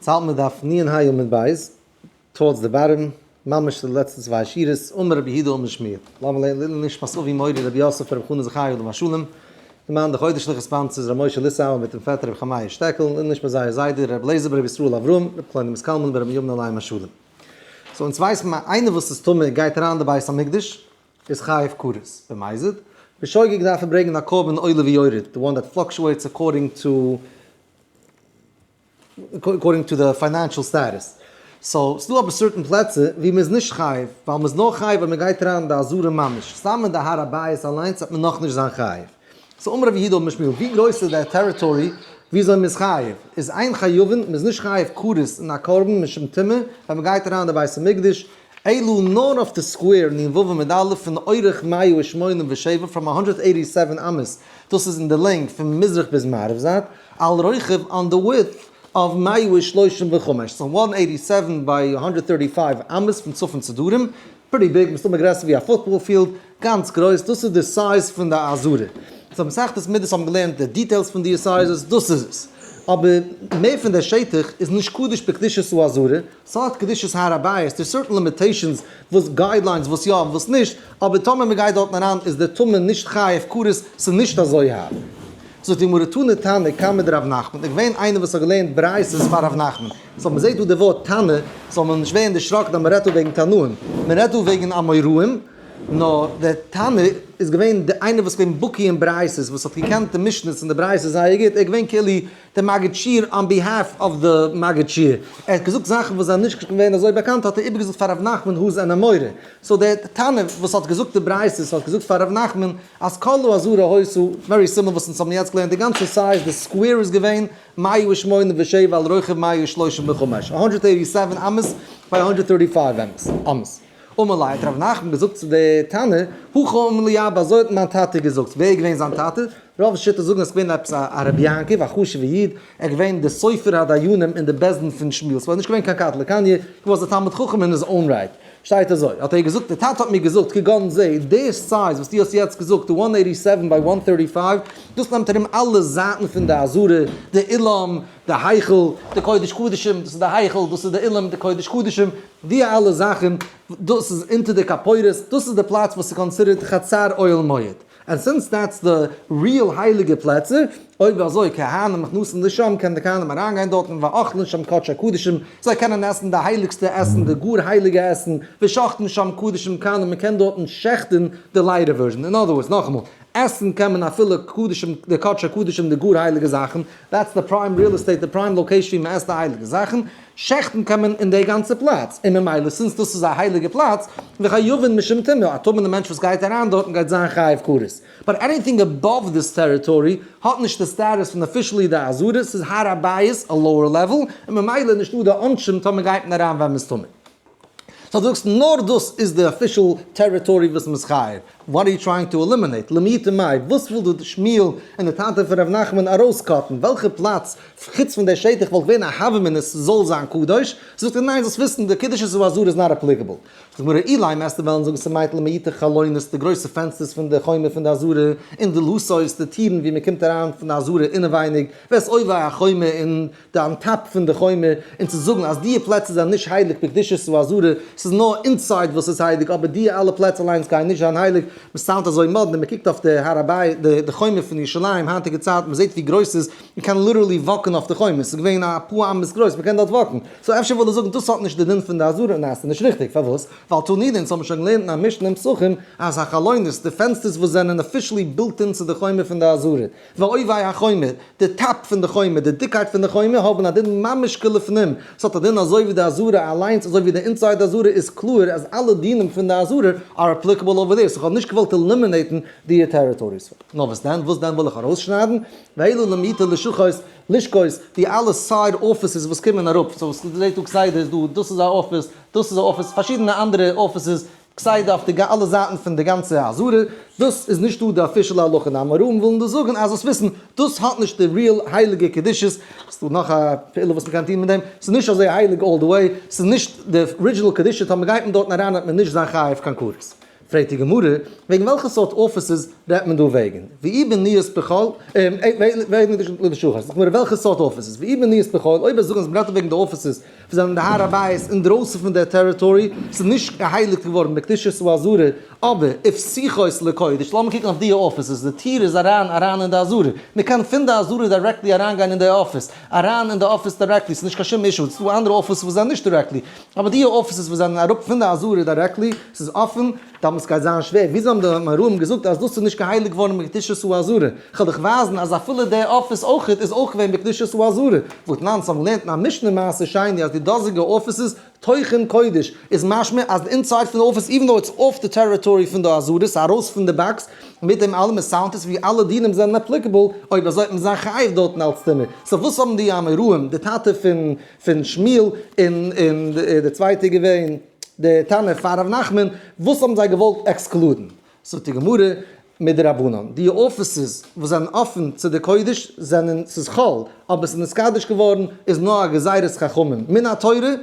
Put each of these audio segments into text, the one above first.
האלט מען דף נ ה עמוד ב', towards the bottom, ממש די לעצטע צוויי שורות, אמר רבי יהודה אמר שמואל, לאמיר לערנען לעילוי נשמת אבי מורי רבי יוסף רבי חנן זכי' עליו השלום, די מאן די חודש'ליכע sponsors ר' משה ליסאווער מיטן פעטער רבי חמיה שטעקל, לעילוי נשמת זייער זיידע ר' אליעזר ברבי ישראל אברהם, רבי קלונימוס קלמן ברבי יומנא עליהם השלום. so אונז ווייסן מיר איינער וואס איז טמא גייט אריין אין די בית המקדש איז חייב כרת, במזיד, בשוגג דארף ער ברענגען א קרבן עולה ויורד, the one that fluctuates according to according to the financial status. so ס'דא אבער certain פלעצער ווי מ'איז נישט חייב, ווייל מ'איז נאר חייב ווען מ'גייט אריין אין די עזרה ממש, סתם אין די הר הבית אליינס וועט מען נאכנישט זיין חייב. so אמר רבי יהודה אמר שמואל, ווי גרויס איז דער territory וויאזוי מ'איז חייב? איז אין חייבין, מ'איז נישט חייב כרת אין א קרבן משום טומאה ווען מ'גייט אריין אין די בית המקדש, אלא נאר אויף די square נ ו עמוד א' פון אורך מאה ושמונים ושבע from 187 אמות, דאס איז אין די לענג פון מזרח ביז מערב זייט, על רוחב on the width of מאה ושלושים וחמש, so 187 by 135 אמות פון צפון צו דרום, pretty big, מסתמא גרעסער ווי א football field, גאנץ גרויס, דאס איז די size פון די עזרה. so מסכת מידות האבן געלערנט די details פון די sizes, דאס איז עס. אבער מער פון דער שטח איז נישט קדוש בקדושת העזרה, ס'האט קדושת הר הבית, there's certain limitations וואס guidelines וואס יא און וואס נישט, אבער טאמער מ'גייט דארטן אריין איז דער טמא נישט חייב כרת, ס'איז נישט אזוי הארב. זאגט די גמרא תנא תנא קמיה דרב נחמן, איז געווען איינער וואס האט געלערנט ברייתות פאר רב נחמן, so מ'זעט דא די ווארט תנא, זאל מען נישט ווערן דערשראקן אז מ'רעדט דא וועגן תנאים, מ'רעדט דא וועגן אמוראים, נאר דער תנא איז געווען די איינער וואס איז געווען בקי אין ברייתות, וואס האט געקענט די משניות און די ברייתות זייער גוט, ער איז געווען כאילו דער מגיד שיעור on behalf of the מגיד שיעור, ער האט געזאגט זאכן וואס זענען נישט געווען אזוי באקאנט האט ער איבערגעזאגט פאר ר' נחמן who's אן אמורא, so דער תנא וואס האט געזאגט די ברייתות האט געזאגט פאר ר' נחמן אז כל העזרה היתה, very similar וואס אונז האבן יעצט געלערנט, די גאנצע size די square איז געווען מאה ושמונים ושבע על רוחב מאה ושלושים וחמש, 187 אמות ביי 135 אמות. אמר ליה האט ר' נחמן געזאגט צו די תנא, הכי אמר לי אבא, אזוי האט מיין טאטע געזאגט, ווער איז געווען זיין טאטע? רוב שיטות זאגן אז עס איז געווען עפעס א רבי יעקב, א חשוב'ע איד, ער איז געווען די סופר הדיינים אין די בית דין פון שמואל, ס'איז נישט געווען קיין קטלא קניא, he was א תלמיד חכם in his own right. שטייט אזוי, האט ער געזאגט, די טאטע האט מיר געזאגט, כגון זה, די size וואס דו האסט יעצט געזאגט, די 187 by 135, דאס נעמט ארום אלע זייטן פון די עזרה, די אולם, די היכל, די קודש קדשים, דאס איז די היכל, דאס איז די אולם, די קודש קדשים, די אלע זאכן, דאס איז אונטער די כפורת, דאס איז די פלאץ וואס איז considered חצר אוהל מועד. and since that's די real הייליגע פלעצער, אויב אזוי כהנים נכנסין לשם, קען די כהנים אריינגיין דארטן, ואוכלין שם קדשי קדשים, זיי קענען עסן די הייליגסטע עסן, די גאר הייליגע עסן, ושוחטין שם קדשים קלים, מען קען דארטן שעכטן די lighter version, in other words, נאכאמאל, עסן קען מען אפילו קדשים, די קדשי קדשים, די גאר הייליגע זאכן, that's די prime real estate, די prime location ווי מען עסט די הייליגע זאכן, שעכטן קען מען אין די גאנצע פלאץ, און ממילא since דאס איז א הייליגע פלאץ, וחייבין משום טומאה, א טמא'נע מענטש וואס גייט אריין דארטן גייט זיין חייב כרת. but anything above this territory האט נישט די status פון officially די עזרה, ס'איז הר הבית, א lower level, און ממילא נישטא די עונשים טאמער גייט מען אריין ווען מ'איז טמא. so דו זאגסט נאר דאס איז די official territory וואס מ'איז חייב? what are you trying to eliminate? למעוטי מאי, וואס וויל דא שמואל און די טאטע פון ר' נחמן ארויסקאטן? וועלכע פלאץ חוץ פון די שטח וואלט געווען א הוה אמינא עס זאל זיין קדוש? זאגט ער ניין זאלסט וויסן די קדושת העזרה איז not applicable. זאגט די גמרא אילימא וועסטו וועלן זאגן ס'מיינט למעוטי חלונות די גרויסע פענסטערס פון די חומה פון די עזרה און די דלתות די טירן ווי מ'קומט אריין פון די עזרה אינעווייניג ואת עובי החומה און די on top פון די חומה, און צו זאגן אז דיע פלעצער זענען נישט הייליג בקדושת העזרה, ס'איז נאר inside וואס איז הייליג אבער דיע אלע פלעצער אליינס גייען נישט זיין הייליג, ס'sound אזוי מאדנע, מ'קוקט אויף די הר הבית, די חומה פון ירושלים היינטיגע צייט, מ'זעט ווי גרויס ס'איז, מ'קען literally walk ן אויף די חומה, ס'איז געווען א פאר אמות גרויס, מ'קען דארט walk ן, so אפשר וויל ער זאגן דאס האט נישט די דין פון די עזרה, ניין ס'איז נישט ריכטיג, פארוואס? ווייל תנא אונז האבן שוין געלערנט אין א משנה אין פסחים אז החלונות, די פענסטערס וואס זענען officially built in צו די חומה פון די עזרה, ועובי החומה, די top פון די חומה, די דיקקייט פון די חומה, האבן א דין ממש כלפנים, ס'האט א דין אזוי ווי די עזרה אליינס, אזוי ווי די inside עזרה איז קלאר אז אלע דינים פון די עזרה are applicable over there, so כ'האב נישט געוואלט eliminate ן די territories. נאר וואס דען? וואס דען וויל איך ארויסשניידן? ואלא למעוטי לשכות, לשכות, די אלע side offices וואס קומען אראפ, so ס'זעט דא כסדר איז דא, דאס איז א אפיס, דאס איז א אפיס, פארשידענע אנדערע offices, כסדר אויף די אלע זייטן פון די גאנצע עזרה, דאס איז נישט דא די official הלכה, די אמוראים ווילן דא זאגן אז זאלסט וויסן, דאס האט נישט די real הייליגע קדושות, ס'איז דא נאך א פעולה וואס מ'קען טון מיט דעם, ס'איז נישט אזוי הייליג all the way, ס'איז נישט די original קדושה, טאמער גייט מען דארטן אריין וועט מען נישט זיין חייב קיין כרת. פרעגט די גמרא, וועגן וועלכע סארט offices רעדט מען דא וועגן? ואי בנויות בחול, זאגט גמרא וועלכע סארט offices? ואי בנויות בחול, אויב ער זאגן אז מ'רעדט דא וועגן די offices וואס זענען אין די הר הבית אינדרויסן פון דער territory, ס'איז נישט געהייליגט געווארן בקדושת העזרה, אבער ופתוחות לקודש, לאמיר קוקן אויף די offices, די טיר איז אריין אריין אין די עזרה, מ'קען פון די עזרה directly אריינגיין אין די אפיס, אריין אין די אפיס directly, ס'איז נישט קיין שום issue, ס'איז דא אנדערע offices וואס זענען נישט directly, אבער די offices וואס זענען אראפ פון די עזרה directly, ס'איז אפען, דאמאלס גייט זיין שווער, וויאזוי האבן די אמוראים געזאגט אז דאס איז נישט געהייליגט געווארן בקדושת העזרה? כ'וועל דיך ווייזן אז אפילו די אפיס אויכעט איז אויך געווען בקדושת העזרה. והתנן, האבן געלערנט אין א משנה מעשר שני אז די דאזיגע offices תוכן קודש איז משמע אז די inside פון די אפיס even though it's off די territory פון די עזרה, ס'איז ארויס פון די box, מיט דעם אלעם עס sound עס ווי אלע דינים זענען applicable, אויב אזוי האט מען זיין חייב דארטן אלץ טומאה. so וואס האבן די אמוראים, די טאטע פון פון שמואל און און די צווייטע איז געווען די תנא פאר ר' נחמן, וואס האבן זיי געוואלט exclude ן? זאגט די גמרא, מדרבנן, די offices וואס זענען אפען צו די קודש זענען, ס'איז חול, אבער ס'איז נתקדש געווארן, איז נאר א גזירת חכמים, מן התורה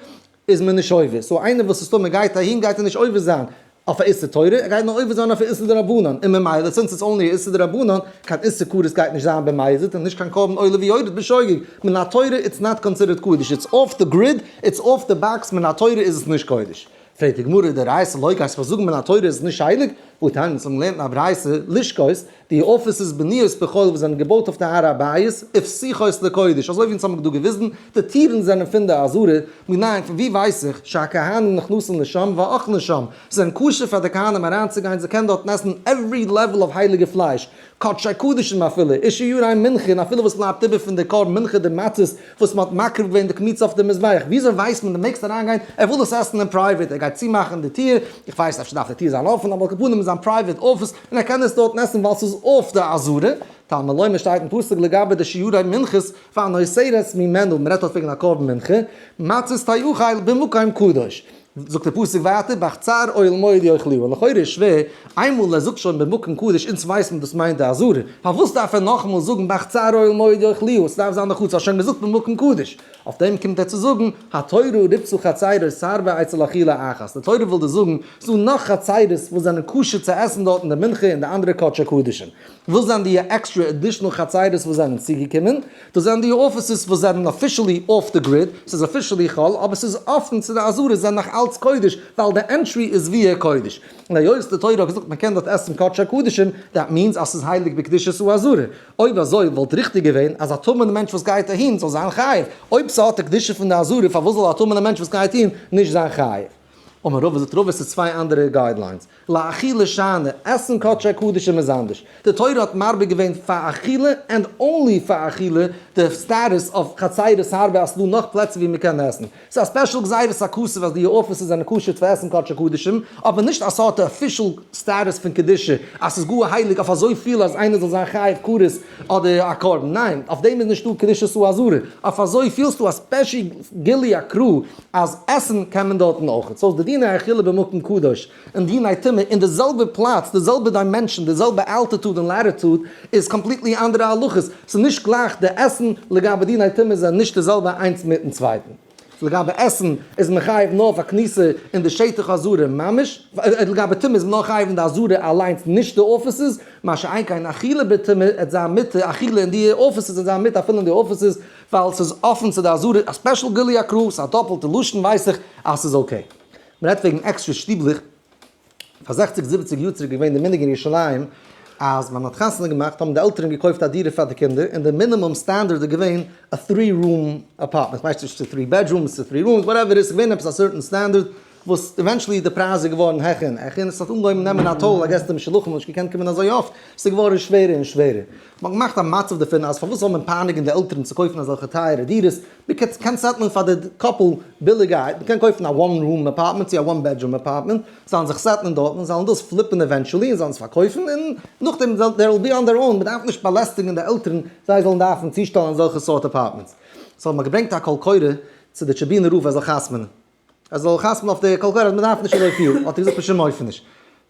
איז מען נישט עובר, so איינער וואס איז טמא גייט אהין גייט ער נישט עובר זיין אויף א איסור תורה, ער גייט נאר עובר זיין אויף א איסור דרבנן, און ממילא since it's only א איסור דרבנן, קיין איסור כרת גייט נישט זיין במזיד און נישט קיין קרבן עולה ויורד בשוגג, מן התורה it's not considered קודש, it's off the grid, it's off the box, מן התורה איז עס נישט קודש. פרעגט די גמרא דאורייתא לא, גייסט פארזאגן מן התורה איז עס נישט הייליג? והתניא אונז האבן געלערנט אין א ברייתא, לשכות, די offices בנויות בחול וואס זענען געבויט אויף די הר הבית, ופתוחות לקודש, אזוי ווי אונז האבן דא געוויזן, די טירן זענען פון די עזרה, מנין פון ווי ווייס איך, שהכהנים נכנסין לשם ואוכלין שם, ס'זענען כשר פאר די כהנים אריינצוגיין, זיי קענען דארטן עסן every level of הייליגע פלייש, קדשי קדשים אפילו, ושיורי מנחה און אפילו וואס בלייבט איבער פון די קרבן מנחה די מצות וואס מ'האט מקריב געווען די קמיצה אויף די מזבח, וויאזוי ווייסט מען די מעגסט אריינגיין, ער וויל עס עסן אין private, ער גייט צומאכן די טיר, איך ווייס אפשר דארף די טיר זיין אפען, אבער על כל פנים איז זיין private office און ער קען עס דארטן עסן ווייל ס'איז אויף די עזרה, תלמוד לומר שטייט אין פסוק לגבי די שיורי מנחות והנותרת ממנו, מ'רעדט דארט וועגן א קרבן מנחה, מצות תאכל במקום קדוש. זאגט דער פסוק ווייטער בחצר אוהל מועד יאכלוה, און לכאורה איז שווער, איינמאל ער זאגט שוין במקום קדוש אונז ווייסט מען דאס מיינט די עזרה, פארוואס דארף ער נאכאמאל זאגן בחצר אוהל מועד יאכלוה, ס'דארף זיין די חצר, האסט שוין געזאגט במקום קדוש, אויף דעם קומט ער צו זאגן, התורה ריבתה חצרות הרבה אצל אכילה אחת, די תורה וויל דיר זאגן, ס'דא נאך חצרות וואס זענען כשר צו עסן דארטן די מנחה און די אנדערע קדשי קדשים. וואס זענען די extra additional חצרות וואס זענען צוגעקומען? דאס זענען די offices וואס זענען officially off the grid, ס'איז officially חול, אבער ס'איז אפן צו די עזרה, זענען נאך אלץ קודש, ווייל די entry איז via קודש. און היות די תורה האט געזאגט מען קען דארט עסן קדשי קדשים, that means אז ס'איז הייליג בקדושת העזרה. אויב אזוי וואלט ריכטיג געווען אז א טמא'נע מענטש וואס גייט אהין זאל זיין חייב. אויב ס'האט די קדושה פון די עזרה פארוואס זאל א טמא'נע מענטש וואס גייט אהין נישט זיין חייב? אמר רבא זאגט רבא עס איז צוויי אנדערע guidelines, לאכילה שאני, עסן קדשי קדשים איז אנדערש, די תורה האט מרבה געווען פאר אכילה and only פאר אכילה די status of חצרות הרבה אז ס'דא נאך פלעצער ווי מ'קען עסן, ס'איז א special גזירת הכתוב אז די offices זענען כשר צו עסן קדשי קדשים, אבער נישט אז ס'האט די official status פון קדושה אז ס'איז גאר הייליג אויף אזויפיל אז איינער זאל זיין חייב כרת אדער א קרבן, ניין, אויף דעם איז נישטא קדושת העזרה, אויף אזויפיל ס'דא א special גילוי הכרה אז עסן קען מען דארטן אויך, so די דיני אכילה במקום קדוש און דיני טומאה אין די זעלבע פלאץ, די זעלבע dimension, די זעלבע altitude און latitude איז completely אנדערע הלכות, ס'איז נישט גלייך די עסן לגבי דיני טומאה זענען נישט די זעלבע איינס מיטן צווייטן. לגבי עסן איז מען חייב נאר פאר כניסה אין די שטח העזרה ממש, לגבי טומאה איז מען נאר חייב אין די עזרה אליינס נישט די offices, מה שאין כן אכילה בטומאה עט זיין מותר אכילה אין די offices עט זיין מותר אפילו אין די offices, ווייל ס'איז אפן צו די עזרה, א special גילוי הכרה, ס'איז א דאפלטע לשון ווייס איך אז ס'איז okay. מ'רעדט וועגן עקסטרע שטיבלעך, פאר זעכציג זיבעציג יאר צוריק איז געווען די מנהג אין ירושלים אז ווען מ'האט חתונה געמאכט האבן די עלטערן געקויפט א דירה פאר די קינדער און די minimum standard איז געווען א three room apartment, כ'ווייס נישט צו three bedrooms צו three rooms whatever איז געווען עפעס א certain standard וואס eventually די פרייז איז געווארן העכער און העכער און עס האט אנגעהויבן נעמען א toll, I guess די משולחים האבן נישט געקענט קומען אזוי אפט, עס איז געווארן שווערער און שווערער. מען האט געמאכט א מצב דערפון אז פארוואס זאל מען פייניגן די עלטערן צו קויפן אזעלכע טייערע דירות, מען קען settle ן פאר די couple ביליגערהייט, מען קען קויפן א one room apartment צו א one bedroom apartment, זאלן זיך settle ן דארטן, זאלן דאס flip ן eventually און זאלן עס פארקויפן און נאכדעם they will be on their own, מען דארף נישט באלעסטיגן די עלטערן זיי זאלן דארפן צושטעלן אזעלכע סארט apartments. so האט מען געברענגט א קול קורא צו די טשעבינער רב ער זאל חתמ'נען. ער זאל חתמ'ן אויף די קול קורא אז מען דארף נישט אזוי פיל, האט ער געזאגט בשום אופן נישט.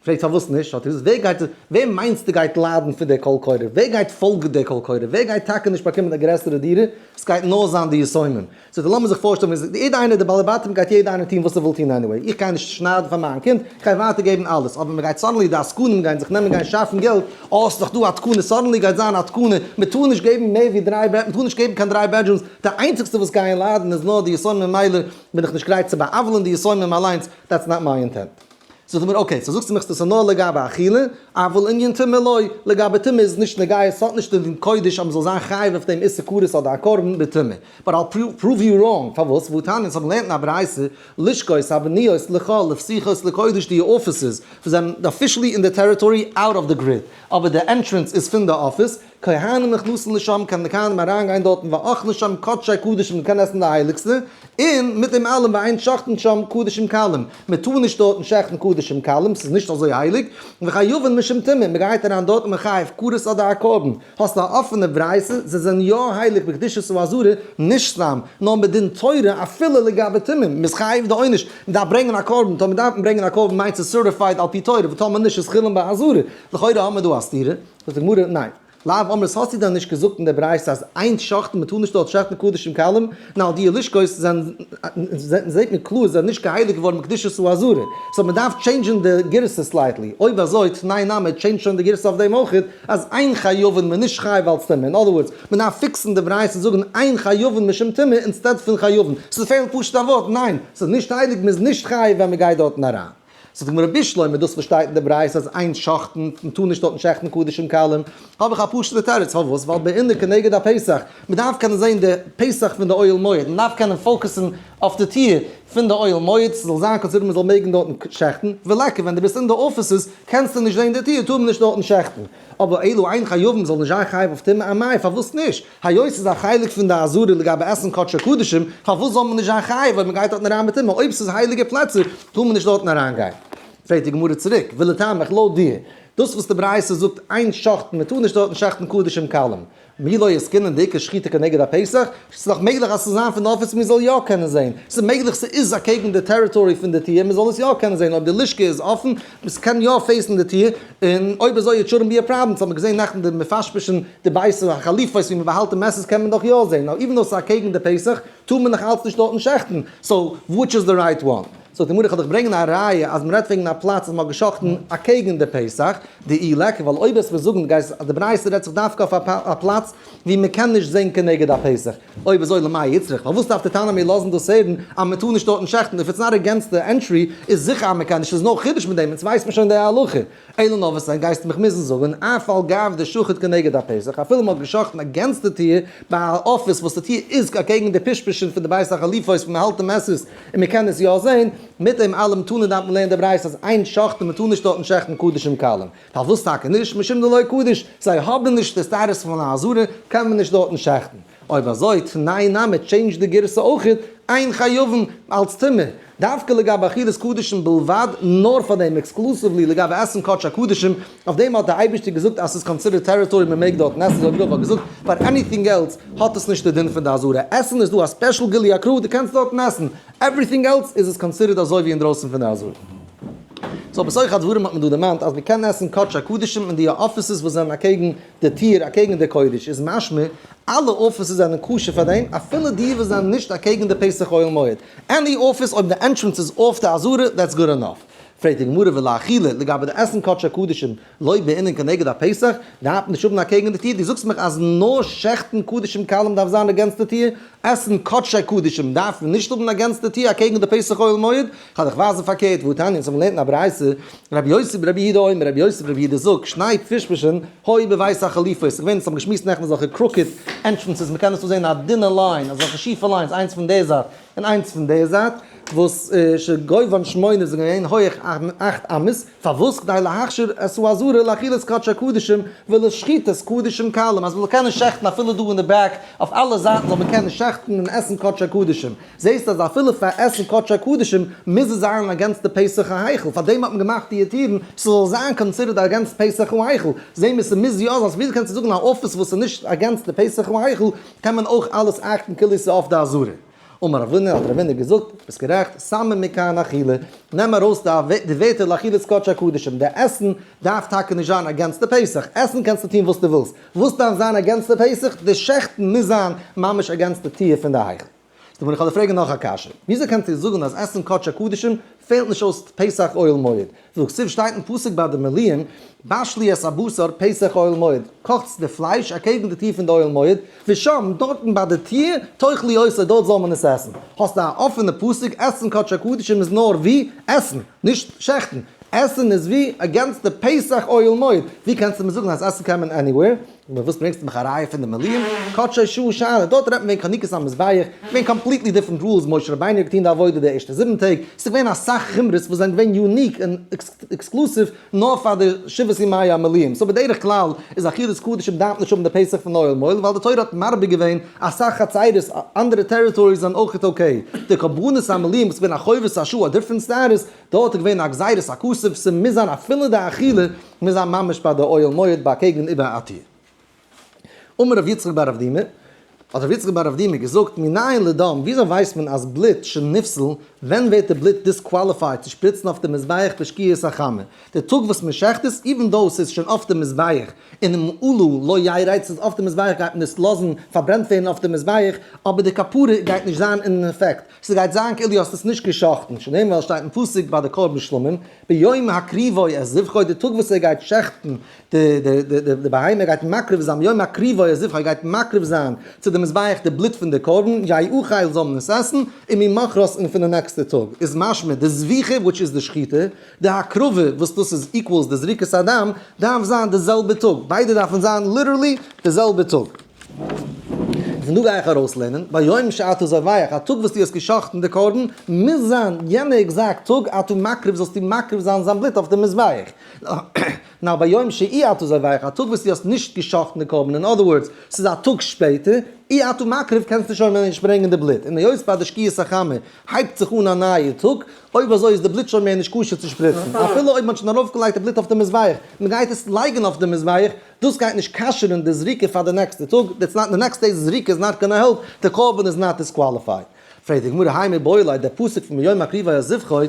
פרעגט פארוואס נישט, האט ער געזאגט, ווער גייט, ווער מיינסטו גייט ליידן פון די קול קורא, ווער גייט פאלגן די קול קורא, ווער גייט טאקע נישט באקומען א גרעסערע דירה, עס גייט נאר זיין די יתומים. זאגט ער, לאמיר זיך פארשטעלן ווי יעדע איינער, די בעלי בתים גייט יעדע איינער טון וואס ער וויל טון anyway, איך גיי נישט שניידן פאר מיין קינד, איך גיי ווייטער געבן אלעס, אבער מען גייט suddenly, די עסקנים גייען זיך נעמען גיין שאפן געלט, אה ס'איז דאך דא א תקנה, suddenly גייט זיין א תקנה, מען טאר נישט געבן מער ווי דריי bed, מען טאר נישט געבן קיין דריי bedrooms, די איינציגסטע וואס גייען ליידן איז נאר די יתומים ממילא בין איך נישט גרייט צו בא'עוול'ן די יתומים אליינס, that's not my intent. זאגט ער מיר okay, so זאגסטו מיך ס'איז נאר לגבי אכילה, אבל ענין טומאה לא, לגבי טומאה איז נישט נוגע, עס האט נישט דעם קודש אז מ'זאל זיין חייב אויף דעם איסור כרת אדער א קרבן בטומאה. But I'll prove you wrong, פארוואס? והתניא, אונז האבן געלערנט אין א ברייתא, לשכות הבנויות לחול ופתוחות לקודש די אפיסעס וואס זענען officially אין די territory out of the grid, אבער די entrance איז פון די אפיס, כהנים נכנסין לשם קען די כהנים אריינגיין דארטן ואוכלין שם קדשי קדשים מען קען עסן די הייליגסטע, און מיט דעם אלעם ואין שוחטין שם קדשים קלים מען טאר נישט דארטן שעכטן קדשים קלים ס'איז נישט אזוי הייליג, וחייבין משום טומאה מען גייט אריין דארט און מען חייב כרת אדער א קרבן, האסט א אפענע ברייתא, זיי זענען יא הייליג בקדושת העזרה, נישט סתם, נאר מדין תורה אפילו לגבי טומאה, מען איז חייב די עונש, מען דארף ברענגען א קרבן, טאמער דארף מען ברענגען א קרבן מיינט ס'איז certified על פי תורה, וטאמער נישט איז חולין בעזרה, לכאורה האמער דא א סתירה. זאגט די גמרא, ניין. לאו אמרת האסטו דען נישט געזאגט אין דער ברייתא אז אין שוחטין מען טאר נישט דארט שעכטן קדשים קלים, נאר די לשכות זענען זעט מען קלאר זענען נישט געהייליגט געווארן בקדושת העזרה, so מען דארף change ן די גירסא slightly, אויב אזוי תני נמי change שוין די גירסא אויף דעם אויכעט אז אין חייבין מען נישט חייב אלץ טומאה, אין other words מען דארף fix ן די ברייתא און זאגן אין חייבין משום טומאה instead פון חייבין, ס'פעלט פשוט א ווארט, ניין ס'איז נישט הייליג מען איז נישט חייב ווען מען גייט דארטן אריין. זאגט די גמרא בשלמא דאס וואס שטייט אין די ברייתא אז אין שוחטין מען טאר נישט דארטן שעכטן קדשים קלים, האב איך א פשוט'ע תירוץ פארוואס, ווייל בעינן כנגד הפתח, מען דארף קענען זען די פתח פון די אוהל מועד, מען דארף קענען focus ן אויף די טיר פון די אוהל מועד, ס'זאל זיין considered מען זאל מעגן דארטן שעכטן, וליכא ווען דו ביסט אין די אפיסעס קענסטו נישט זען די טיר טאר מען נישט דארטן שעכטן, אבער אלא אין חייבין זאל נישט זיין חייב אויף טומאה אמאי פארוואס נישט? היות ס'איז א חלק פון די עזרה לגבי עסן קדשי קדשים, פארוואס זאל מען נישט זיין חייב אויב מ'גייט דארטן אריין מיט טומאה? אויב ס'איז הייליגע פלעצער טאר מען נישט דארטן אריינגיין. פרעגט די גמרא צוריק, ולטעמיך לויט דיר, דאס וואס די ברייתא זאגט אין שוחטין מ'טאר נישט דארטן שעכטן קדשים קלים, מי לא עסקינן דאיכא שחיטה כנגד הפתח, ס'איז דאך מעגליך אז ס'זאל זיין פון די אפיס מ'זאל יא קענען זען, ס'איז מעגליך ס'איז אקעגן די territory פון די טיר מ'זאל עס יא קענען זען אויב די לשכה איז אפן, עס קען יא face ן די טיר, און אויב אזוי it shouldn't be a problem, ס'האט מען געזען נעכטן די מפשפשין די בית החליפות ווי מ'באהאלט די מעסערס קען מען דאך יא זען, נאר even though ס'איז אקעגן די פתח טאר מען נאך אלץ נישט דארטן שעכטן, so which is the right one? זאגט די גמרא איך וועל דיך ברענגען א ראיה אז מ'רעדט וועגן א פלאץ וואס מ'האט געשאכטן אקעגן די פתח, דאי ליכא, ווייל אויב וועסט מיר זאגן גייסט אז די ברייתא רעדט זיך דווקא אויף א פלאץ ווי מ'קען נישט זען כנגד הפתח, אויב אזוי למאי איצטריך, פארוואס דארף די תנא מיר לאזן דאס הערן אז מען טאר נישט דארטן שעכטן, if it's not against the entry איז זיכער אז מען קען נישט, ס'איז נאר חידוש מיט דעם, אונז ווייסט מען שוין די הלכה. אלא נאר וואס דען גייסטו מיך מוזן זאגן, אף על גב דשחט כנגד הפתח, אפילו מען האט געשאכטן against די טיר, ביי א אפיס וואס די טיר איז אקעגן די פשפשין פון די בית החליפות וואו מען האלט די מעסערס און מען קען עס יא זען, מיט דעם אלעם תנא דארף מען לערנען די ברייתא אז אין שוחטין מען טאר נישט דארטן שעכטן קדשים קלים. פארוואס טאקע נישט? משום דלא קדיש, זיי האבן נישט די סטאטוס פון א עזרה, קען מען נישט דארטן שעכטן. אויב אזוי, תני נמי change די גירסא אויכעט, אין חייבין אלץ טומאה, דווקא לגבי אכילת קדשים בלבד, נאר פאר דעם exclusively לגבי עסן קדשי הקדשים, אויף דעם האט דער אייבערשטער געזאגט אז ס'איז considered territory מען מעג דארטן עסן, אזוי ווי רבא האט געזאגט, פאר anything else האט עס נישט די דין פון די עזרה, עסן איז דא א special גילוי הכרעה דו קענסט דארטן עסן, everything else איז עס considered אזוי ווי אינדרויסן פון די עזרה. So בתוך הדברים האט מען דא דערמאנט אז מען קען עסן קדשי הקדשים אין די אפיסעס וואס זענען אקעגן די טיר אקעגן די קודש איז משמע אלע אפיסעס זענען כשר פאר דעם אפילו די וואס זענען נישט אקעגן די פתח אוהל מועד, any אפיס אויב די entrance איז אויף די עזרה that's good enough. פרעגט די גמרא ולאכילה לגבי די עסן קדשי הקדשים לא בעינן כנגד הפתח, דארף מען נישט האבן אקעגן די טיר, דו זאגסט מיך אז נאר שעכטן קדשים קלים דארף זיין against די טיר, עסן קדשי קדשים דארף מען נישט האבן against די טיר אקעגן די פתח אוהל מועד, כ'וועל דיך ווייזן פארקערט, והתניא, אונז האבן געלערנט אין א ברייתא, רבי יוסי ברבי יהודה אומר, רבי יוסי ברבי יהודה זאגט, שני פשפושין היו בבית החליפות, ס'איז געווען, אונז האבן געשמועסט נעכטן אזעלכע crooked entrances, מ'קען עס דא זען א דינע line, אזעלכע שיפע lines, איינס פון די זייט און איינס פון די זייט, וואס שגובהן שמונה זענען געווען הויעך אכט אמות, פארוואס? כדי להכשיר את העזרה לאכילת קדשי קדשים ולשחיטת קדשים קלים, אז מ'זאל קענען שעכטן אפילו דא אין די back, אויף אלע זייטן זאל מען קענען שעכטן און עסן קדשי קדשים. זעסט אז אפילו פאר עסן קדשי קדשים מוז עס זיין against די פתח ההיכל, פארדעם האט מען געמאכט די טירן ס'זאל זיין considered against פתח ההיכל, זעהן מיר ס'מוז יא זיין, so וויאזוי קענסטו זאגן א אפיס וואס איז נישט against די פתח ההיכל קען מען אויך אלעס act ן כאילו ס'איז אויף די עזרה? אמר רב הונא, האט רב הונא געזאגט, ביסט גערעכט, סמא מכאן אכילה, נעם ארויס די ווערטער לאכילת קדשי קדשים, די עסן דארף טאקע נישט זיין against די פתח, עסן קענסטו טון וואס דו ווילסט, וואס דארף זיין against די פתח? די שעכטן מוז זיין ממש against די טיר פון די היכל. ס'דא איך וועל דיר פרעגן נאך א קשיא, וויאזוי קענסטו זאגן אז עסן קדשי קדשים פעלט נישט אויס פתח אוהל מועד? והכתיב שטייט אין פסוק ביי די מילואים, בשלו את הבשר פתח אוהל מועד, קאכטס די פלייש אקעגן די טיר פון די אוהל מועד, ושם, דארטן ביי די טיר, תאכלו אותו, דארט זאל מען עס עסן. האסטו א אפענע פסוק, עסן קדשי קדשים איז נאר ווי? עסן, נישט שעכטן. עסן איז ווי? against די פתח אוהל מועד. ווי קענסטו מיר זאגן אז עסן קען מען anywhere? אבער וואס ברענגסטו מיך א ראיה פון די מילואים? קדשי שעה שאני, דארט רעדט מען וועגן חנוכת המזבח, געווען completely different rules, משה רבינו האט געטון די עבודה די ערשטע 7 טעג, ס'איז געווען אסאך חומרות וואס זענען געווען unique און exclusive נאר פאר די שבעת ימי המילואים, so בדרך כלל איז אכילת קדשים דארף נישט האבן די פתח פון אוהל מועד ווייל די תורה האט מרבה געווען אסאך חצירות, אנדערע territories זענען אויכעט okay, די קרבנות המילואים וואס איז געווען א חובת השעה א different status, דארט איז געווען א גזירת הכתוב, ס'מוז זיין אפילו די אכילה מוז זיין ממש ביי די אוהל מועד ביי אקעגן איבער א טיר. אמר רבי יצחק בר אבדימי, האט רבי יצחק בר אבדימי געזאגט, מנין לדם, וויאזוי ווייסט מען אז בלוט שנפסל, ווען ווערט די בלוט disqualified צו שפריצן אויף די מזבח בשקיעת החמה, די טאג וואס מען שעכט עס, even though ס'איז שוין אויף די מזבח, און אם עלה לא ירד, ס'איז אויף די מזבח גייט מען עס לאזן פארברענט ווערן אויף די מזבח, אבער די כפרה גייט נישט זיין אין אפעקט, ס'גייט זיין כאילו האסט עס נישט געשאכטן, שנאמר שטייט אין פסוק ביי די קרבן שלמים, ביום הקריבו את זבחו, די טאג וואס ער גייט שעכטן די בהמה, ער גייט מקריב זיין, ביום הקריבו את זבחו, ער גייט מקריב זיין צו די מזבח די בלוט פון די קרבן, יאכל זאל מען עס עסן, וממחרת און פון די נעקסטע טאג, איז משמע די זביחה which איז די שחיטה, די הקרבה וואס דאס איז equals די זריקת הדם, דארף זיין די זעלבע טאג, ביידע דארפן זיין literally די זעלבע טאג. פון דא גיי איך ארויסלערנען, ביום שאתה זובח, א טאג וואס דו האסט גע'שחט'ן די קרבן, מוז זיין יענע exact טאג, אתה מקריב זאלסטו מקריב זיין זיין בלוט אויף די מזבח. נאר ביום שאי אתה זובח, א טאג וואס דו האסט נישט גע'שחט'ן די קרבן, in other words, ס'איז א טאג שפעטער, אי אתה מקריב קענסטו שוין מער נישט ברענגען די בלוט, און היות ביי די שקיעת החמה הייבט זיך אן א נייע טאג, אויב אזוי איז די בלוט שוין מער נישט כשר צו שפריצן, אפילו אויב מ'האט שוין ארויפגעלייגט די בלוט אויף די מזבח, מ'גייט עס לייגן אויף די מזבח, דאס גייט נישט כשר'ן די זריקה פאר די נעקסטע טאג, that's not, די next day's זריקה איז not gonna help, די קרבן איז not disqualified. פרעגט די גמרא האי מיבעי ליה, דער פסוק פון ביום הקריבו את זבחו,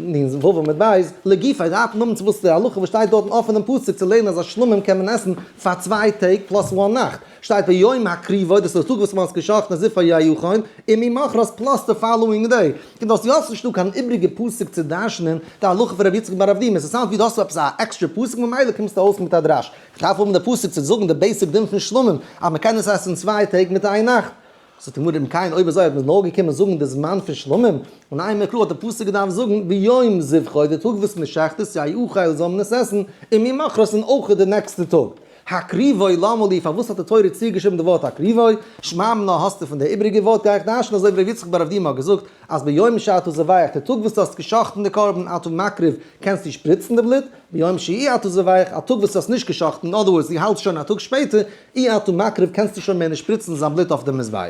נ ו עמוד ב', לגופיה דארף מען האבן צו וואס די הלכה וואס שטייט דארטן אויף אינעם פסוק צו לערנען אז א שלמים קען מען עסן פאר 2 טעג plus one נאכט, שטייט ביום הקריבו, דאס איז די טאג וואס מען האט עס געשאכטן את זבחו יאכל, וממחרת plus די following day. און דו האסט יא ס'נישטא קיין איבריגע פסוק צו דרש'נען די הלכה פון רבי יצחק בר אבדימי, ס'sound ווי דו האסט עפעס א עקסטרע פסוק ממילא קומסטו אויס מיט א דרש. כ'דארף האבן די פסוק צו זאגן די basic דין פון שלמים אז מ'קען עס עסן 2 טעג מיט איין נאכט. זאגט די גמרא אם כן אויב אזוי האט מען נאר געקומען זאגן די זמן פון שלמים, און נימא קרא האט די פסוק געדארפט זאגן ביום זבחו די טאג וואס מ'שחט עס יאכל זאל מען עס עסן, וממחרת און אויך די נעקסטע טאג. הקריבו למה לי, פארוואס האט די תורה צוגעשריבן די ווארט הקריבו? שמע מינה האסטו פון די איבריגע ווארט גיי איך דרש'ן אזוי ווי ר' יצחק בר אבדימי האט געזאגט אז ביום שאתה זובח די טאג וואס דו האסט גע'שחט'ן די קרבן אתה מקריב קענסטו שפריצן די בלוט, ביום שאי אתה זובח א טאג וואס דו האסט נישט גע'שחט'ן in other words דו האלטסט שוין א טאג שפעטער אי אתה מקריב קענסטו שוין מער נישט שפריצן זיין בלוט אויף די מזבח.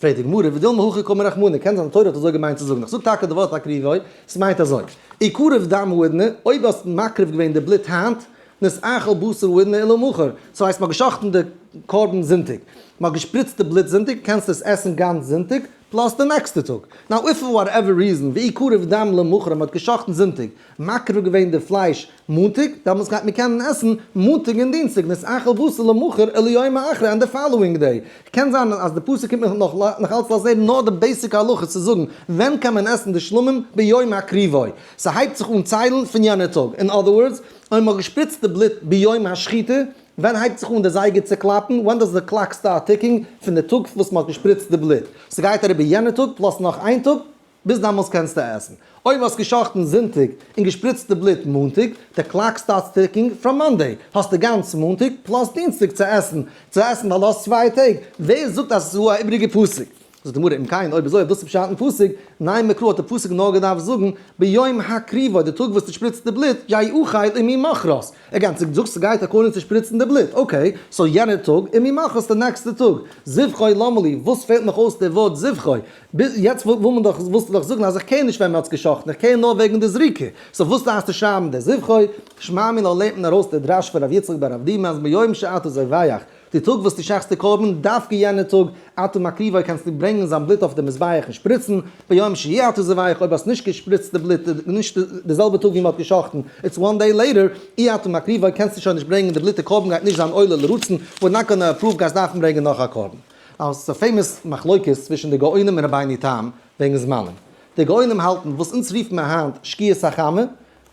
פרעגט די גמרא, ודילמא הכי קאמר רחמנא, קען זיין די תורה האט אזוי געמיינט צו זאגן, איך זאג טאקע די ווארט הקריבו, ס'מיינט אזוי, הקריב דם האידנא, אויב האסט מקריב געווען די בלוט היינט, נתאכל בשר האידנא ולמחר, סאו הייסט מ'האט גע'שחט'ן די קרבן זונטאג, מ'האט געשפריצט די בלוט זונטאג, קענסטו עס עסן גאנץ זונטאג, plus די נעקסטע טאג. Now if for whatever reason, והקריב דם למחר, מ'האט גע'שחט'ן זונטאג, מקריב געווען די פלייש מאנטאג, דעמאלטס גייט מען קענען עסן מאנטאג און דינסטאג, נתאכל בשר למחר וליום האחר and the following day. קען זיין אז די פסוק קומט מיך נאך אלץ לאזן הערן נאר די basic הלכה צו זאגן ווען קען מען עסן די שלמים ביום הקריבו. ס'הייבט זיך אן ציילן פון יענע טאג. In other words, אויב מ'האט געשפריצט די בלוט ביום השחיטה, ווען הייבט זיך אן די זייגער צו קלאפן? When does the clock start ticking? פון די טאג וואס מ'האט געשפריצט די בלוט. ס'גייט אריבער יענע טאג plus נאך איין טאג, ביז דאמאלס קענסטו עסן. אויב האסט געשאכטן זונטאג און געשפריצט די בלוט מאנטאג, די clock starts ticking from Monday, האסטו גאנץ מאנטאג plus דינסטאג צו עסן, צו עסן ווייל דו האסט 2 טעג. ווער זאגט אז עס איז דא א איבריגע פסוק? זאגט די גמרא, אם כן, אויב אזוי אויב דאס איז פשט אין פסוק, נימא קרא האט די פסוק נאר געדארפט זאגן ביום הקריבו, די טאג וואס דו שפריצט די בלוט, יאכל וממחרת. Again, דו זאגסט ס'גייט according צו שפריצן די בלוט, okay, so יענער טאג, וממחרת די נעקסטע טאג. זבחו למה לי, וואס פעלט מיך אויס די ווארט זבחו? ביז יעצט וויל מען דאך, ווילסטו דאך זאגן אז איך care נישט ווען מען האט עס גע'שחט'ן, איך care נאר וועגן די זריקה. So וואס דארפסטו שרייבן די זבחו? שמע מינה לערנט מען ארויס די דרש פון ר' יצחק בר אבדימי אז ביום שאתה זובח. די טאג וואס דו שעכטסט די קרבן, דווקא יענע טאג, אתה מקריבו קענסטו ברענגען זיין בלוט אויף די מזבח און שפריצן, ביום שאי אתה זובח אויב האסט נישט געשפריצט די בלוט נישט די זעלבע טאג ווי מען האט געשאכטן, it's one day later, אי אתה מקריבו קענסטו שוין נישט ברענגען די בלוט די קרבן גייט נישט זיין עולה לרצון, we're not gonna approve גייסט דארפן ברענגען נאך א קרבן. אז ס'איז א famous מחלוקת צווישן די גאונים און רבינו תם וועגן זמנים. די גאונים האלטן וואס אונז רופן מיר היינט שקיעת החמה,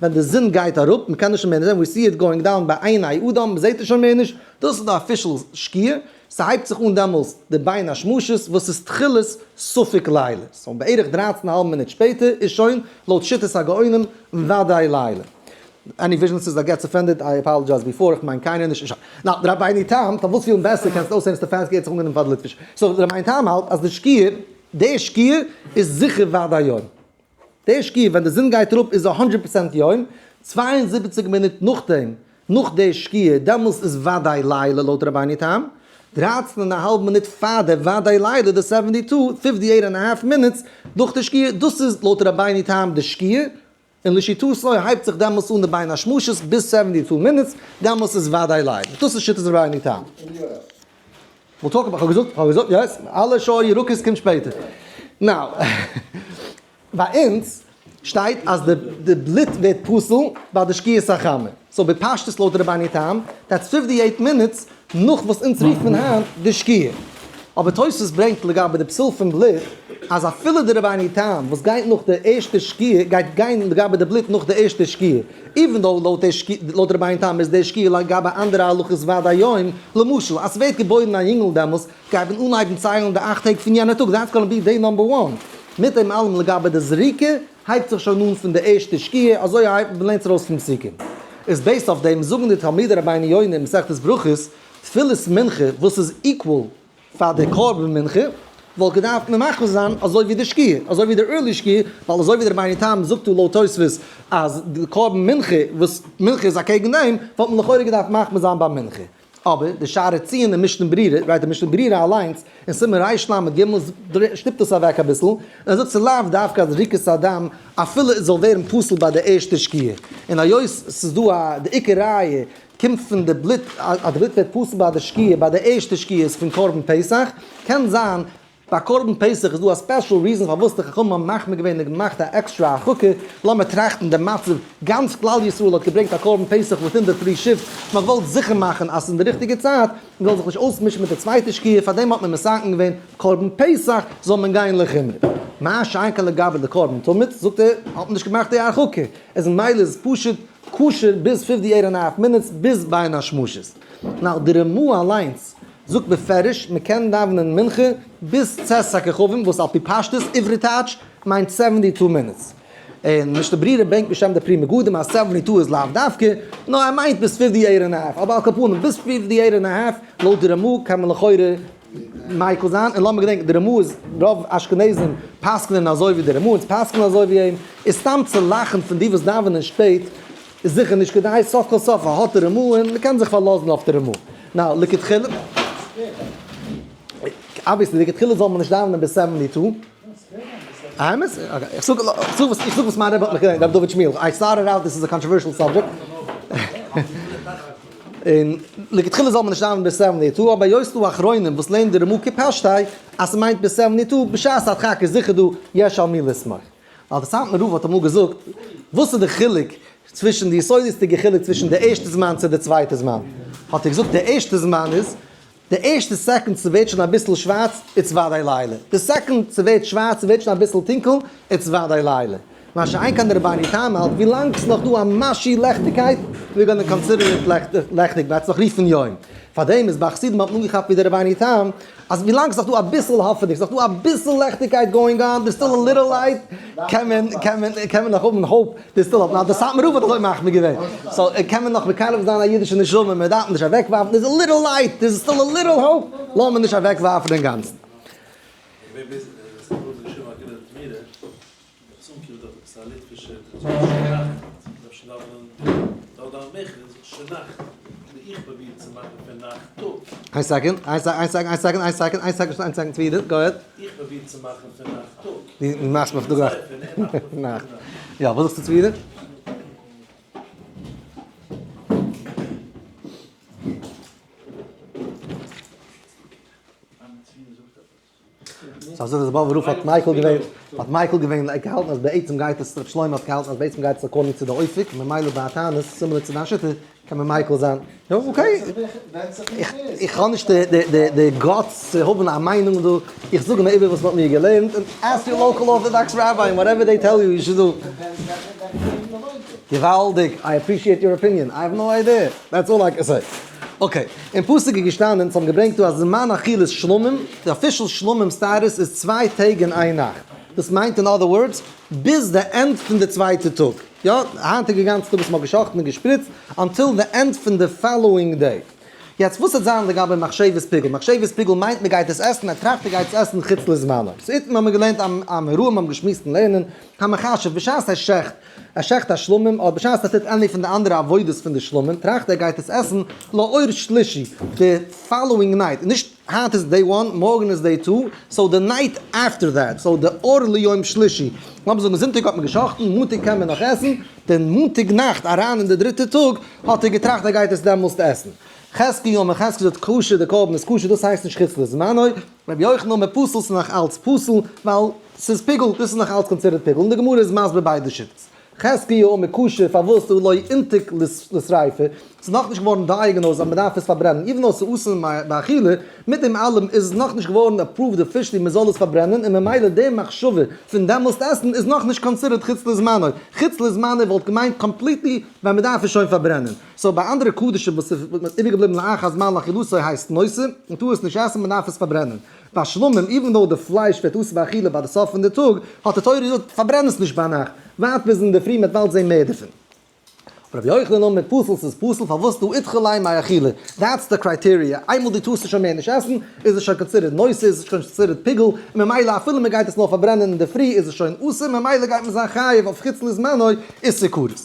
ווען די זון גייט אראפ, מ'קען נישט מער זען, we see it going down בעיני אדם, מ'זעט עס שוין מער נישט, דאס איז די official שקיעה, ס'הייבט זיך אן דעמאלס די בין השמשות וואס איז תחילת ספק לילה, so בערך דרייצן א האלב מינוט שפעטער איז שוין, לויט שיטת הגאונים, וודאי לילה. Any וויזשניצערס that gets offended, I apologize before, איך מיין קיינער נישט, now, די רבינו תם, פארוואס פילן בעסער קענסטו אויסהערן סטעפאנסקי האט זיך אנגענומען פאר די ליטווישע, so די רבינו תם האלט אז די שקיעה, די שקיעה איז זיכער וודאי יום. די שקיעה ווען די זון גייט אראפ איז א הונדרעט פראצענט יום, 72 מינוט נאכדעם, נאך די שקיעה, דעמאלס איז וודאי לילה לויט רבינו תם, דרייצן און א האלב מינוט פאר די וודאי לילה די seventy two, fifty eight and a half minutes, נאך די שקיעה, דאס איז לויט רבינו תם די שקיעה, און לשיטתו הייבט זיך דעמאלס אן די בין השמשות ביז seventy two minutes, דעמאלס איז וודאי לילה. דאס איז שיטת רבינו תם. We'll talk about, כ'האב געזאגט, כ'האב געזאגט, yes, אלע שור ירקות קומט שפעטער. Now, ביי אונז שטייט אז די בלוט ווערט פסול ביי די שקיעת החמה. So בפשטות לויט רבינו תם, that's fifty eight minutes נאך וואס אונז רופן היינט די שקיעה. אבער תוספות ברענגט לגבי די פסול פון בלוט, אז אפילו די רבינו תם וואס גייט נאך די ערשטע שקיעה גייט גיין לגבי די בלוט נאך די ערשטע שקיעה, even though לויט רבינו תם איז די שקיעה לגבי אנדערע הלכות וודאי יום, למשל אז ס'ווערט געבוירן א יונגל דעמאלס גייט מען אנהייבן ציילן די אכט טעג פון יענע טאג, that's gonna be day number one. מיט דעם אלעם לגבי די זריקה הייבט זיך שוין אן פון די ערשטע שקיעה, אזוי מ'לערנט ארויס פון פסוקים. איז based אויף דעם זאגן די תלמידי רבינו יונה אין מסכת ברכות, תפילת מנחה וואס איז equal פאר די קרבן מנחה, וואלט געדארפט ממחיר זיין אזוי ווי די שקיעה, אזוי ווי די early שקיעה, ווייל אזוי ווי די רבינו תם זאגט דא לויט תוספות אז די קרבן מנחה וואס מנחה איז אקעגן דעם, וואלט מען לכאורה געדארפט מחמיר זיין ביי מנחה. אבער די שערי ציון און משנה ברורה, right די משנה ברורה אליינס אין סימן רל"ג שטופט עס אוועק אביסל, און ער זאגט ס'איז לאו דווקא אז זריקת הדם אפילו עס זאל ווערן פסול ביי די ערשטע שקיעה, און היות ס'איז דא א די עיקר ראיה קומט פון די בלוט אז די בלוט ווערט פסול ביי די שקיעה ביי די ערשטע שקיעה איז פון קרבן פסח, קען זיין ביי קרבן פסח איז דא א special reason פארוואס די חכמים האבן מחמיר געווען און געמאכט א עקסטרע הרחקה, לאמיר טראכטן די מצב, גאנץ כלל ישראל האט געברענגט א קרבן פסח within די three shifts, מען האט געוואלט זיכער מאכן אז ס'איז אין די ריכטיגע צייט, מען זאל זיך נישט אויסמישן מיט די צווייטע שקיעה, פארדעם האט מען מתקן געווען קרבן פסח זאל מען גיין לחומרא. מה שאין כן לגבי די קרבן תמיד, זאגט ער, האט מען נישט געמאכט די הרחקה, איז ממילא איז עס פשוט כשר ביז fifty eight and half minutes ביז בין השמשות. Now די רמ"א אליינס זאגט בפירוש מען קען דאווענען מנחה ביז צאת הכוכבים וואס על פי פשטות עברי טייטש מיינט seventy two minutes. און משנה ברורה ברענגט בשם די פרי מגדים אז seventy two איז לאו דווקא, נאר ער מיינט ביז fifty eight and half, אבער על כל פנים ביז fifty eight and half לויט די רמ"א קען מען לכאורה מיקל זיין, און לאמיר געדענקען די רמ"א איז רוב אשכנזים פסק'נען אזוי ווי די רמ"א, אונז פסק'נען אזוי ווי אים, איז סתם צו לאכן פון די וואס דאווענען שפעט איז זיכער נישט כדאי, סוף כל סוף האט די רמ"א און מ'קען זיך פארלאזן אויף די רמ"א. Now, לכתחילה, obviously לכתחילה זאל מען נישט דאווענען ביז seventy two. אמת? Okay, איך זאג וואס איך זאג וואס מיין רבי האט מיך געלערנט, רבי דוד שמיעל, I started out this is a controversial subject. און לכתחילה זאל מען נישט דאווענען ביז seventy two, אבער היות ס'דא אחרונים וואס לערנען די רמ"א כפשטיה אז ס'מיינט ביז seventy two, בשעת הדחק איז זיכער דא יש על מי לסמוך. ווייל די סאטמאר רב האט אמאל געזאגט, וואס איז די חילוק צווישן די יסודות'דיגע חילוק צווישן די ערשטע זמן צו די צווייטע זמן? האט ער געזאגט, די ערשטע זמן איז, די ערשטע second ס'ווערט שוין אביסל שווארץ, it's וודאי לילה. די second ס'ווערט שווארץ ס'ווערט שוין אביסל טונקל, it's וודאי לילה. מה שאין כן די רבינו תם האלט, ווילאנג ס'איז נאך דא א משהו לעכטיגקייט, we're gonna consider it לעכטיג, מ'וועט עס נאך רופן יום. פארדעם איז ביי חסידים האט מען אנגעכאפט ווי די רבינו תם, אז ווילאנג ס'איז נאך דא אביסל האפענונג, ס'איז נאך דא אביסל לעכטיגקייט going on, there's still a little light, קען מען, קען מען, קען מען נאך האבן hope, there's still hope. נאר די סאטמאר רב האט אזוי מחמיר געווען. So קען מען נאך מקרב זיין א אידישע נשמה, מען דארף נישט אוועקווארפן, there's a little light, there's still a little hope, לאמיר נישט אוועקווארפן אינגאנצן. איין second, איין second, איין second, איין second, איין second, איין second, צבי, go ahead. דו מאכסט מיך דא נאכט. יא, וואס זאגסטו צבי? אזוי ווי באבובער רב האט מיקל געווען, האט מיקל געווען, ער האט געהאלטן אז בעצם גייט עס, רבי שלמה האט געהאלטן אז בעצם גייט עס according צו די אופק, ממילא ביי א תענית, similar צו דיין שיטה, קען מען מיקל זיין. יא okay. איך האב נישט די guts צו האבן א מיינונג דא, איך זאג נאר איבער וואס מ'האט מיר געלערנט, און ask your local orthodox rabbi, whatever they tell you, you should do. געוואלדיג, I appreciate your opinion, I have no idea, that's all I can say. Okay, אין פסוק איז געשטאנען, אונז האבן געברענגט דא אז זמן אכילת שלמים, די official שלמים status איז 2 טעג און איין נאכט. דאס מיינט in other words, ביז די end פון די צווייטע טאג. יא, היינטיגע גאנצע טאג וואס מ'האט געשאכטן און געשפריצט, until די end פון די following day. יעצט וואס וועט זיין לגבי מחשבת פיגול? מחשבת פיגול מיינט מ'גייט עס עסן, ער טראכט ער גייט עס עסן חוץ לזמנו. so איתמר האבן מיר געלערנט אמוראים האבן געשמועסט אין לערנען, המחשב, בשעת ער שעכט, ער שעכט א שלמים, אדער בשעת ער טוט any פון די אנדערע עבודות פון די שלמים, טראכט ער גייט עס עסן לאור שלישי, די following night, נישט היינט איז day one, מארגן איז day two, so די night after that, so די אור ליום שלישי, לאמיר זאגן זונטאג האט מען געשאכטן, מאנטאג קען מען נאך עסן, די מאנטאג נאכט אריין אין די דריטע טאג, האט ער געטראכט ער גייט עס דעמאלסט עסן. חזקיה אומר, חזקיה זאגט כשר, די קרבן איז כשר, דאס הייסט נישט חוץ לזמנו, רבי יוחנן אומר פסול, ס'איז נאך אלץ פסול, ווייל ס'איז פיגול, דאס איז נאך אלץ considered פיגול, און די גמרא איז מסביר ביידע שיטות. חזקיה אומר כשר, פארוואס דהא לא אינתיק לשריפה, ס'איז נאכנישט געווארן diagnosed אז מ'דארף עס פארברענען, even though ס'איז אסור באכילה, מיט דעם אלעם איז עס נאכנישט געווארן approved officially מ'זאל עס פארברענען, און ממילא די מחשבה פון דעמאלסט עסן איז נאכנישט considered חוץ לזמנו, חוץ לזמנו וואלט געמיינט completely ווען מ'דארף עס שוין פארברענען. so ביי אנדערע קדשים וואס איז איבערגעבליבן לאחר זמן לאכילתו הייסט נותר, מען טאר עס נישט עסן מען דארף עס פארברענען. ביי שלמים even though די פלייש ווערט אסור באכילה ביי די סוף פון די טאג, האט די תורה געזאגט פארברען עס נישט ביינאכט, ווארט ביז אינדערפרי מען וועט באלד זען מער דערפון. רבי יוחנן אומר פסול ס'איז פסול פארוואס דהא אידחי ליה מאכילה, that's די criteria, איינמאל דו טארסט עס שוין מער נישט עסן איז עס שוין considered נותר איז עס שוין considered פיגול, און ממילא אפילו מען גייט עס נאר פארברענען אינדערפרי איז עס שוין אסור ממילא גייט מען זיין חייב אויף חוץ לזמנו איסור כרת.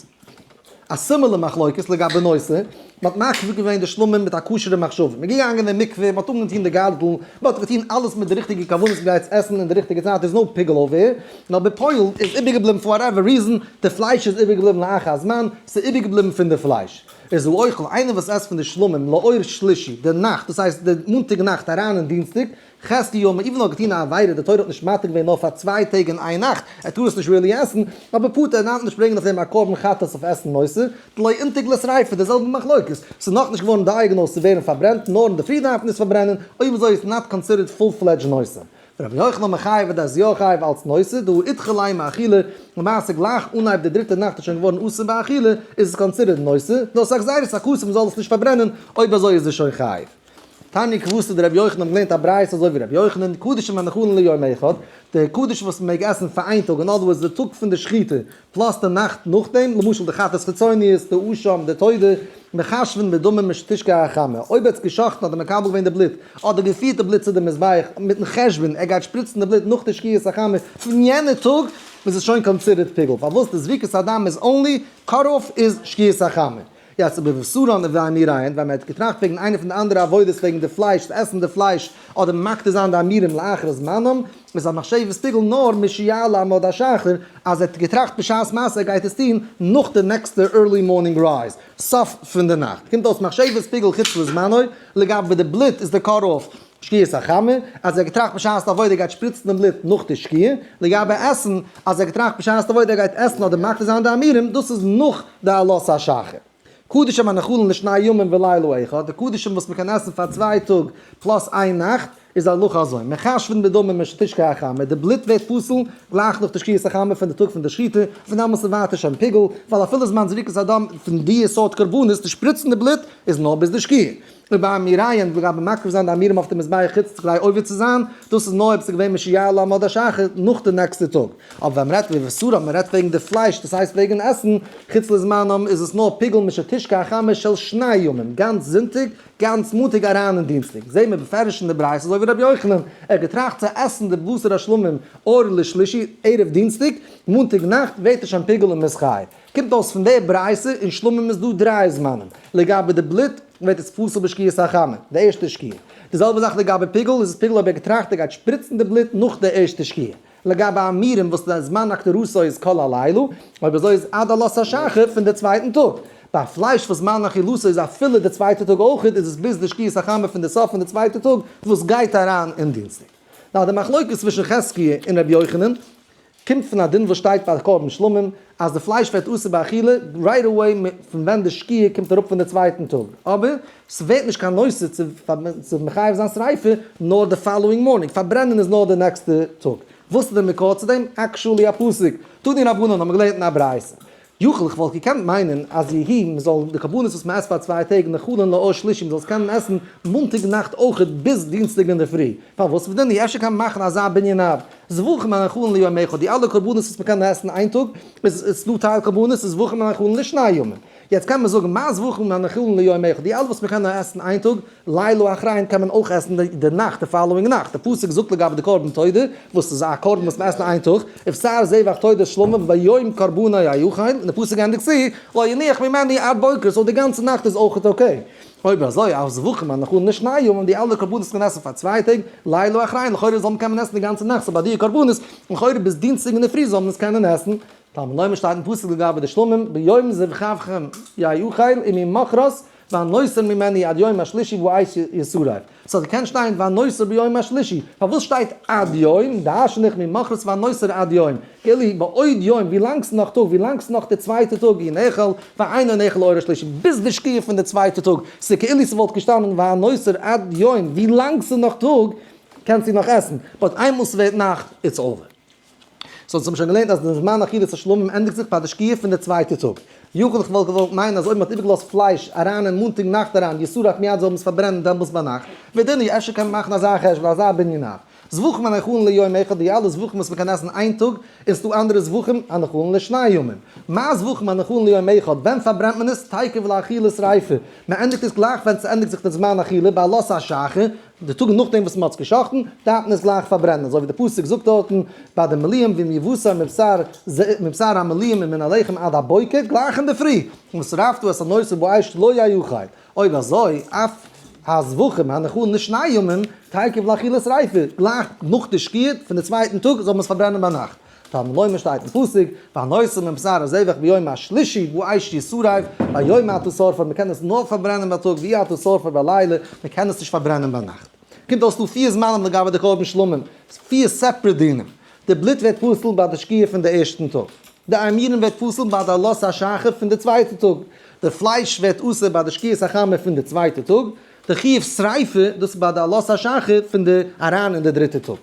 א similar מחלוקת לגבי נותר, מען האט מקריב געווען די שלמים מיט א כשר'ע מחשבה, מען איז געגאנגען אין מקווה, מען האט אנגעטון די גארטל, מען האט געטון אלעס מיט די ריכטיגע כוונות מען גייט עס עסן אין די ריכטיגע צייט, איז no פיגול over, נאר בפועל איז איבערגעבליבן for whatever reason, די פלייש איז איבערגעבליבן לאחר הזמן, ס'איז איבערגעבליבן פון די פלייש. איז האוכל, איינער וואס עסט פון די שלמים לאור שלישי, די נאכט, דאס הייסט די מאנטאג נאכט אריין אין דינסטאג, חזקיה אומר, even though געטון א עבירה, די תורה האט נישט מתיר געווען נאר פאר 2 טעג און איין נאכט, ער טאר עס נישט really עסן, אבער פטור, ער דארף נישט ברענגען אויף דעם א קרבן חטאת אויף עסן נותר, דלא אינתיק לשריפה, די זעלבע מחלוקת, ס'איז נאכנישט געווארן diagnosed צו ווערן פארברענט, נאר אינדערפרי דארף מען עס פארברענען, אויב אזוי איז not considered full fledged נותר. רבי יוחנן מחייב איז יא חייב אלץ נותר, דהא אידחי ליה מאכילה, למעשה גלייך אנהייב די דריטע נאכט איז שוין געווארן אסור באכילה, איז עס considered נותר, נאר ס'איז א גזירת הכתוב מ'זאל עס נישט פארברענען, אויב אזוי איז עס שוין חייב. תניא כוותיה דרבי יוחנן האבן געלערנט א ברייתא אזוי ווי רבי יוחנן, קדשים הנאכלין ליום אחד, די קדשים וואס מען מעג עסן פאר איין טאג, in other words די טאג פון די שחיטה, plus די נאכט נאכדעם, למשל די חטאת חיצוניות, די אשם, די תודה, מחשבין בדמים משתשקע החמה, אויב ער האט עס געשחטן אדער מקבל געווען די בלוט, אדער געפירט די בלוט צו די מזבח, מיטן חשבון ער גייט שפריצן די בלוט נאך די שקיעת החמה פון יענע טאג, איז עס שוין considered פיגול, פארוואס די זריקת הדם איז only, cut off איז שקיעת החמה. יעצט ובבשרן ובאימוריהן, ווען מען האט געטראכט וועגן איינע פון די אנדערע עבודות וועגן די פלייש, צו עסן די פלייש, אדער מקטיר זיין די אימורים לאחר זמנם, איז א מחשבת פיגול נאר משיעלה עמוד השחר, אז ער האט געטראכט בשעת מעשה ער גייט עס טון נאך די נעקסטע early morning rise, סוף פון די נאכט. קומט אויס מחשבת פיגול חוץ לזמנו, לגבי די בלוט איז די cut off שקיעת החמה, אז ער האט געטראכט בשעת עבודה ער גייט שפריצן דעם בלוט נאך די שקיעה, לגבי עסן, אז ער האט געטראכט בשעת עבודה ער גייט עסן אדער מקטיר זיין די אימורים, דאס איז נאך די עלות השחר. קדשים הנאכלין לשני ימים ולילה אחד, די קדשים וואס מען קען עסן פאר 2 טאג plus איין נאכט, איז הלכה אזוי, מחשבין בדמים משתשקע החמה, די בלוט ווערט פסול גלייך נאך די שקיעת החמה פון די טאג פון די שחיטה, פון דעמאלטס און ווייטער שוין פיגול, ווייל אפילו זמן זריקת הדם פון די סארט קרבנות, די שפריצן די בלוט איז נאר ביז די שקיעה. ובאימוריהן, לגבי מקריב זיין די אימורים אויף די מזבח חוץ כדי עובר צו זיין, דאס איז נאר אויב ס'איז געווען משיעלה עמוד השחר נאך די נעקסטע טאג. אבער ווען מ'רעדט בבשרם, מ'רעדט וועגן די פלייש, דאס הייסט וועגן עסן, חוץ לזמנם איז עס נאר פיגול משתשקע החמה של שני ימים, גאנץ זונטאג, גאנץ מאנטאג אריין אין דינסטאג. זעהן מיר בפירוש אין די ברייתא אזוי ווי רבי יוחנן, ער האט געטראכט צו עסן די בשר השלמים אור לשלישי, ערב דינסטאג, מאנטאג נאכט ווערט עס שוין פיגול און מ'איז חייב. קומט אויס פון די ברייתא אין שלמים איז דא דריי זמנים, לגבי די בלוט ווערט עס פסול בשקיעת החמה, די ערשטע שקיעה. די זעלבע זאך לגבי פיגול, איז עס פיגול אויב ער געטראכט ער גייט שפריצן די בלוט נאך די ערשטע שקיעה. לגבי אימורים וואס די זמן הקטרתו איז כל הלילה, אויב אזוי איז עד עלות השחר פון די צווייטן טאג. ביי פלייש וואס זמן אכילתו איז אפילו די צווייטע טאג אויכעט איז עס ביז די שקיעת החמה פון די סוף פון די צווייטע טאג וואס גייט אריין אין דינסטאג. Now די מחלוקת צווישן חזקיה און רבי יוחנן קומט פון א דין וואס שטייט ביי קרבן שלמים אז די פלייש ווערט אסור באכילה right away פון ווען די שקיעה קומט אראפ פון די צווייטן טאג, אבער ס'ווערט נישט קיין נושא צו מחייב זיין שריפה נאר די following morning, פארברענען איז נאר די נעקסטע טאג. וואס איז די מקור צו דעם? Actually א פסוק. תנו רבנן האבן געלערנט אין א ברייתא. יכול איך וואלט געקענט מיינען אז יהי מען זאל די קרבנות וואס מען עסט פאר צוויי טעג נאכלין לאור שלישי מען זאל עס קענען עסן מאנטאג נאכט אויכעט ביז דינסטאג אינדערפרי, פארוואס ודין אפשר קען מען מאכן אזא בנין אב זבחים הנאכלין ליום אחד די אלע קרבנות וואס מען קען עסן איין טאג איז איז דא טייל קרבנות איז זבחים הנאכלין לשני ימים יעצט קען מען זאגן מה זבחים הנאכלין ליום אחד די אלע וואס מען קען נאר עסן איין טאג לילה אחריהן קען מען אויך עסן די נאכט די following נאכט, די פסוק זאגט לגבי די קרבן תודה וואס איז א קרבן וואס מען עסט איין טאג, ובשר זבח תודת שלמים ביום קרבנו יאכל, און די פסוק ענדיגט צו, לא ינוח ממנו עד בוקר, so די גאנצע נאכט איז אויכעט okay. אויב אזוי אף זבחים הנאכלין לשני ימים, די אלע קרבנות וואס מען עסן פאר צוויי טעג, לילה אחריהן, לכאורה זאל מען קענען עסן די גאנצע נאכט, so ביי די קרבנות, לכאורה ביז דינסטאג אינדערפרי זאל מען עס קענען עסן. תלמוד לומר שטייט אין פסוק לגבי די שלמים, ביום זבחכם יאכל וממחרת והנותר ממנו עד יום השלישי באש ישרף. So ס'קען שטיין והנותר ביום השלישי. פארוואס שטייט עד יום? דרש'ן איך ממחרת והנותר עד יום. כאילו בעוד יום, ווי לאנג ס'איז נאך טאג, ווי לאנג ס'איז נאך די צווייטע טאג, הוא נאכל, ואינו נאכל לאור השלישי, ביז די שקיעה פון די צווייטע טאג. ס'איז כאילו ס'וואלט געשטאנען והנותר עד יום, ווי לאנג ס'איז נאך טאג, קענסטו נאך עסן. But איינמאל ס'ווערט נאכט, it's over. So אונז האבן שוין געלערנט אז די זמן אכילת השלמים ענדיגט זיך ביי די שקיעה פון די צווייטע טאג. יכול איך וואלט געוואלט מיינען אז אויב מ'האט איבערגעלאזט פלייש אריין אין מאנטאג נאכט אריין ישרף מיד זאל מען עס פארברענען דעמאלטס ביינאכט, ודין הוא אפשר קען מען מאכן אזא חשבון אזא בנין אב. זבחים הנאכלין ליום אחד די אלע זבחים וואס מ'קען עסן איין טאג, און ס'דא אנדערע זבחים הנאכלין לשני ימים. מה זבחים הנאכלין ליום אחד ווען פארברענט מען עס? תיכף לאכילה שריפה. מ'ענדיגט עס גלייך ווען ס'ענדיגט זיך די זמן אכילה בעלות השחר, די טאג נאכדעם וואס מען האט עס געשחט'ן, דארף מען עס גלייך פארברענען, אזוי ווי די פסוק זאגט דארטן ביי די מילואים ואם יבשר מבשר מבשר המילואים ומן הלחם עד הבוקר, גלייך אינדערפרי, ושרפת את הנותר באש לא יאכל, אויב אזוי אף הזבחים הנאכלין לשני ימים, תיכף לאכילה שריפה, גלייך נאך די שקיעה פון די צווייטן טאג זאל מען עס פארברענען ביינאכט. תלמוד לומר שטייט אין פסוק, והנותר מבשר הזבח ביום השלישי באש ישרף, ביום אתה שורפו, מען קען עס נאר פארברענען בייטאג, ואי אתה שורפו בלילה, מען קען עס נישט פארברענען ביינאכט. קומט אויס דא פיר זמנים לגבי די קרבן שלמים, פיר separate דינים. די בלוט ווערט פסול ביי די שקיעה פון די ערשטן טאג. די אימורין ווערט פסול ביי די עלות השחר פון די צווייטע טאג. די פלייש ווערט אסור ביי די שקיעת החמה פון די צווייטע טאג. די חיוב שריפה, דאס איז ביי די עלות השחר פון די אריין אין די דריטע טאג.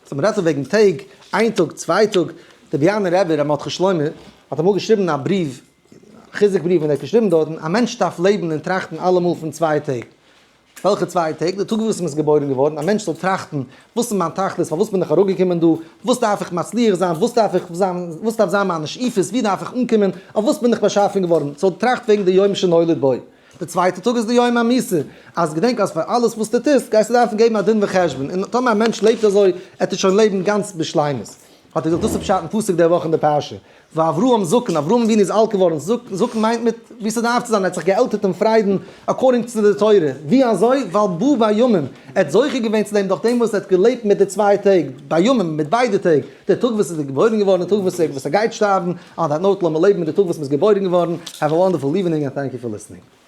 So מ'רעדט דא וועגן טעג, איין טאג, צוויי טאג, דער באיאנער רבי ר' מרדכי שלמה האט אמאל געשריבן א בריוו, חיזוק בריוו, און ער האט געשריבן דארטן, א מענטש דארף לעבן און טראכטן אלעמאל פון צוויי טעג. וועלכע צוויי טעג? די טאג וואס מ'איז געבוירן געווארן, א מענטש זאל טראכטן, וואס איז מיין תכלית, פארוואס בין איך אראפגעקומען דא, וואס דארף איך מצליח זיין, וואס דארף איך זיין, וואס דארף זיין מיינע שאיפות, ווי דארף איך אנקומען, אויף וואס בין איך באשאפן געווארן, so טראכט וועגן די יום שנולד בו. די צווייטע טאג איז די יום המיתה, אז געדענק אז פאר אלעס וואס דו טוסט גייסטו דארפן געבן א דין וחשבון, און טאמער א מענטש לעבט אזוי עט ער שוין לעבן גאנץ בשלימות. האט ער געזאגט דאס איז פשט אין פסוק די וואך אין די פרשה, ואברהם זקן, אברהם אבינו איז אלט געווארן, זקן מיינט מיט ווי ס'דארף צו זיין, ער האט זיך געעלטערט אין פריידן according צו די תורה, ווי אזוי? ווייל בא בימים, ער האט זוכה געווען צו דעם דורך דעם וואס ער האט געלעבט מיט די צוויי טעג, בימים, מיט ביידע טעג, די טאג וואס ער איז געבוירן געווארן, די טאג וואס ער גייט שטארבן, on that note לאמיר לעבן מיט די טאג וואס מ'איז געבוירן געווארן, have a wonderful evening and thank you for listening.